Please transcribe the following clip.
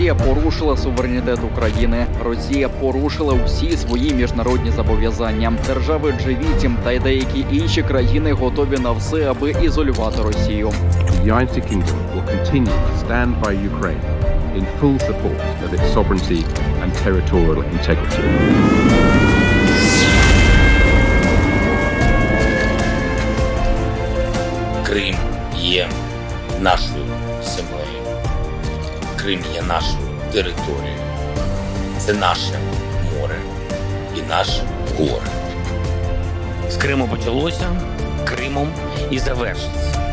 Росія порушила суверенітет України. Росія порушила всі свої міжнародні зобов'язання. Держави G8 та й деякі інші країни готові на все, аби ізолювати Росію. The United Kingdom will continue to stand by Ukraine in full support of its sovereignty and territorial integrity. Крим є нашою землею. Крим є нашою територією. Це наше море і наш гори. З Криму почалося, Кримом і завершиться.